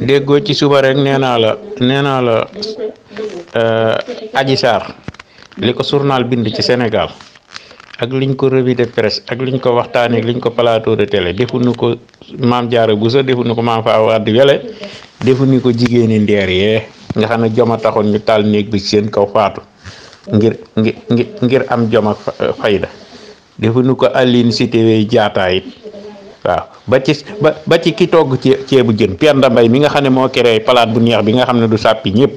déggoo ci suba rek nee naa la Adji Sarr li ko journal bind ci Sénégal ak liñ ko revue de presse ak liñ ko waxtaanee ak liñ ko plateau de télé defuñu ko maam Diarra Bousso defuñu ko maam Faa Wade Wele defuñu ko jigéeni ndeer yee nga xam ne joma taxoon ñu taal néeg bi seen kaw faatu ngir am jom ak fayda defuñu ko Aline Sitoé Diatta it waaw ba ci ki togg ceebu jën Penda Mbaye mi nga xam ne moo créé palaat bu neex bi nga xam ne du sàppi ñëpp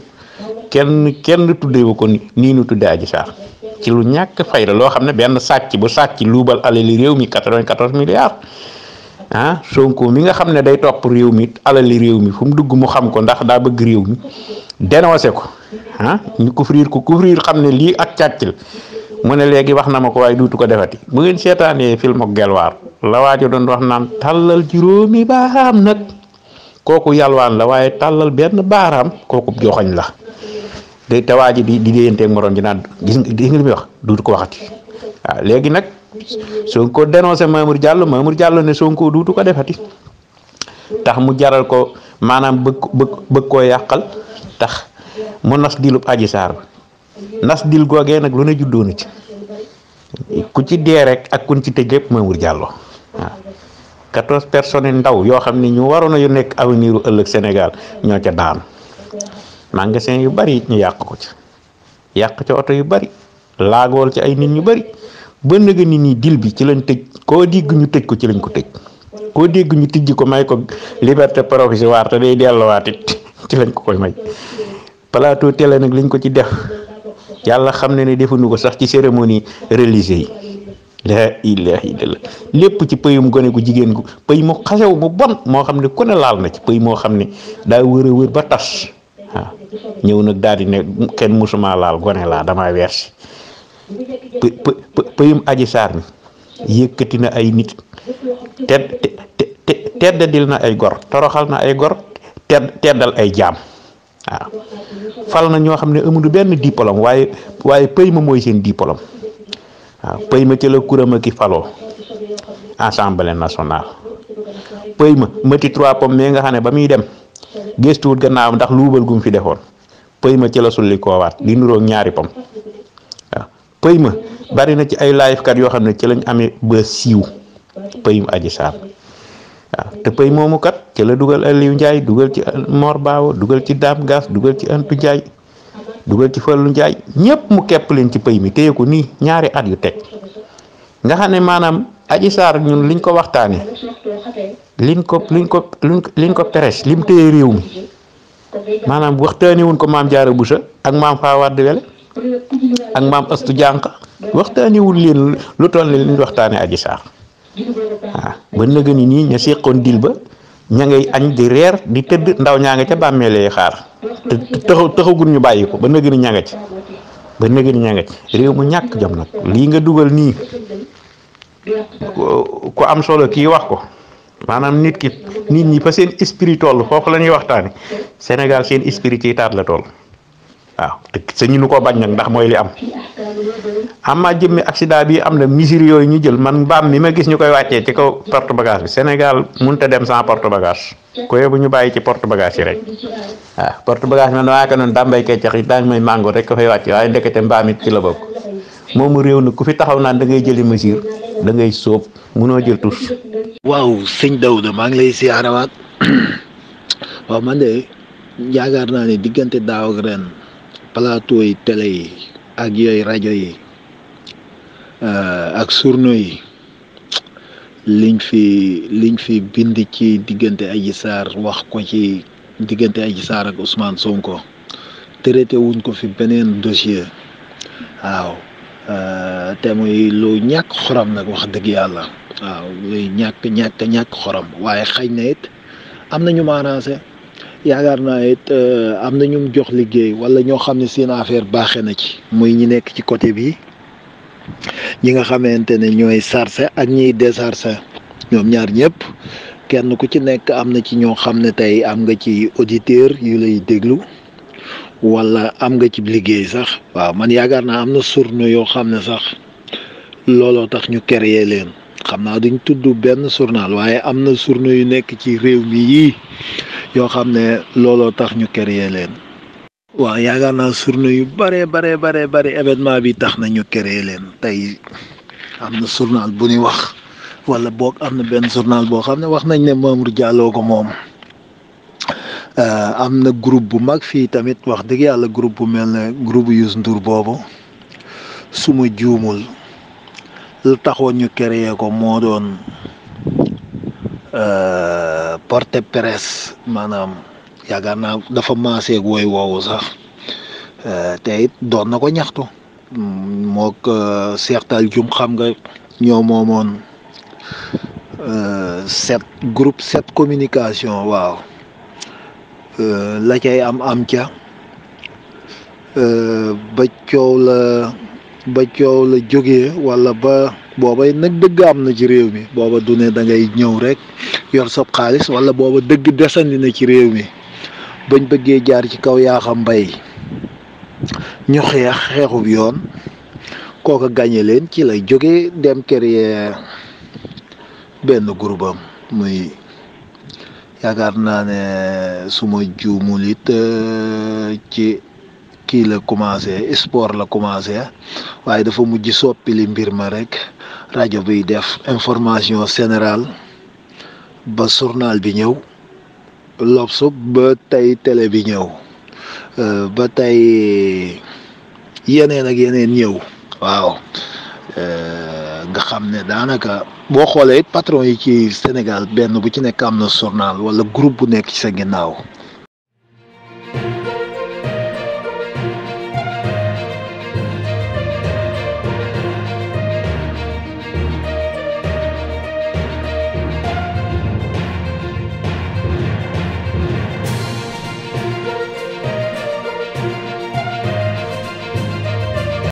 kenn tuddeewu ko nii nu tuddee Adji Sarr ci lu ñàkk fayda loo xam ne benn sàcc bu sàcc luubal alali réew mi 94 milliards ah Sonko mi nga xam ne day topp réew mi alali réew mi fu mu dugg mu xam ko ndax daa bëgg réew mi dénoncé ko ah ñu couvrir xam ne lii ak càcc la mu ne léegi wax na ma ko waaye duutu ko defati bu ngeen seetaanee film ak gelwaar la waajo doon wax naan tàllal juróomi baaraam nag kooku yalwaan la waaye tàllal benn baaraam kooku joxoñ la te waa ji di déyanteeg morom ji naan gis nga li muy wax duutu ko waxati waaw léegi nag Sonko dénoncé Mamour Diallo ne Sonko duutu ko defati tax mu jaral ko maanaam bëgg koo yàqal tax mu nas dilub Adji Sarr nas dil googee nag lu ne juddoo na ci ku ci dee rek ak kun ci tëj lépp Mamour Diallo waaw 14 personnes ndaw yoo xam ne ñu waroon a yu nekk avenir u ëllëg Sénégal ñoo ca daanu magasin yu bari ñu yàq ko ci yàq ca oto yu bari laagool ci ay nit ñu bari ba nëga nit ñi dil bi ci lañ tëj koo dégg ñu tëj ko ci lañ ko tëj koo dégg ñu tijji ko may ko liberté provisoire te day delluwaat it ci lañ ko koy may plateau télé nag liñ ko ci def yàlla xam ne ne defuñu ko sax ci cérémonie religieuse yi la ilaha illallah lépp ci pëyum gone gu jigéen gu pëy mu xasew mu bon moo xam ne ku ne laal na ci pëy moo xam ne daa wër ba tas waaw ñëw nag daal di ne kenn musuma laal gone laa damaa wersi pëyum Adji Sarr mi yëkkati na ay nit teddadil na ay gor toroxal na ay gor teddal ay jaam waaw fal na ñoo xam ne amuñu benn diplôme waaye pëy ma mooy seen diplôme waaw pëy ma ci la kurama ki faloo assemblée nationale pëy ma mati 3 pommes mais nga xam ne ba muy dem gëstuwut gannaaw ndax luubal gum fi defoon pëy ma ci la sulli koowaat di nuroog ñaari pom waaw pëy ma bari na ci ay live kat yoo xam ne ci lañ amee ba siiw pëyum Adji Sarr waaw te pëy moomu kat ci la dugal Aliou Ndiaye dugal ci Mor Bawo dugal ci Dame Gas dugal ci Antou Ndiaye dugal ci Fallou Ndiaye ñëpp mu kepp leen ci pëy mi téye ko nii ñaari at yu teg nga xam ne maanaam Adji Sarr ñun liñ ko waxtaane liñ ko presse lim téye réew mi maanaam waxtaane wuñ ko maam Diarra Bousso ak maam Faa Wade Wele ak maam Astu Jànq waxtaane wuñ leen lu toll ne liñ waxtaane Adji Sarr waaw ba nëgë ni nii ña seqoon dil ba ña ngay añ di reer di tëdd ndaw ñaa nga ca bàmmeelee xaar te taxagul ñu bàyyi ko ba nëgë ni ña nga ci réew mu ñàkk jom nag lii nga dugal nii ko am solo kii wax ko maanaam nit ñi fa seen esprit toll foofu la ñuy waxtaane Sénégal seen esprit ci taat la toll waaw te sañu nu ko bañ nag ndax mooy li am ama jëmmi accident bi am na mesures yooyu ñu jël man mbaam mi ma gis ñu koy wàccee ci kaw porte bagage bi Sénégal mënut a dem sans porte bagage ko bu ñu bàyyi ci porte bagage yi rek waaw porte bagage man waa ko noonu dambay keccax yi daañu may mango rek ko fay wàcce waaye ndekete mbaam it ci la bokk moomu réew na ku fi taxaw naan da ngay jëli mesure da ngay sóob munoo jël tus. waaw sëñ Daouda maa ngi lay siyaarawaat waaw man de yaakaar naa ne diggante daaw ak ren plateau yi télé yi ak yooyu rajo yi ak journaux yi liñ fi bind ci diggante Adji Sarr wax ko ci diggante Adji Sarr ak Ousmane Sonko traité wuñ ko fi beneen dossier waaw te muy lu ñàkk xorom nag wax dëgg yàlla waaw luy ñàkk xorom waaye xëy na it am na ñu ma arrangé yaakaar naa it am na ñu jox liggéey wala ñoo xam ne seen affaire baaxee na ci muy ñi nekk ci côté bi ñi nga xamante ne ñooy sarse ak ñiy desarse ñoom ñaar ñëpp kenn ku ci nekk am na ci ñoo xam ne tey am nga ci auditeur yu lay déglu wala am nga ci liggéey sax waaw man yaakaar naa am na journaux yoo xam ne sax looloo tax ñu créer leen xam naa duñ tudd benn journal waaye am na journaux yu nekk ci réew mi yii yoo xam ne looloo tax ñu créer leen. waaw yaakaar naa journée yu bare événement bi tax na ñu créer leen tey am na journal bu ñuy wax wala boog am na benn journal boo xam ne wax nañ ne Mamour Diallo ko moom. am na groupe bu mag fii tamit wax dëgg yàlla groupe bu mel ne groupe Youssou Ndour boobu su ma juumul lu taxoon ñu créer ko moo doon porte presse maanaam yaakaar naa dafa maaseeg woy woowu sax te it doon na ko ñaxtu mook seextal jum xam nga ñoo moomoon groupe 7 communication waaw la cay am ca ba coow la jógee wala ba booba nag dëgg am na ci réew mi booba du ne da ngay ñëw rek yor sab xaalis wala booba dëgg desandi na ci réew mi bañ bëggee jaar ci kaw Yakham Mbaye ñu xeexub yoon kooka gañe leen ci lay jógee dem créer benn groupe am muy yaakaar naa ne suma juumul it ci kii la commencé sport la commencé waaye dafa mujj soppili mbir ma rek rajo biy def information générale ba journal bi ñëw L'Obs ba tey télé bi ñëw ba tey yeneen ak yeneen ñëw waaw nga xam ne daanaka boo xoolee it patron yi ci Sénégal benn bu ci nekk am na journal wala groupe bu nekk ci sa ginnaaw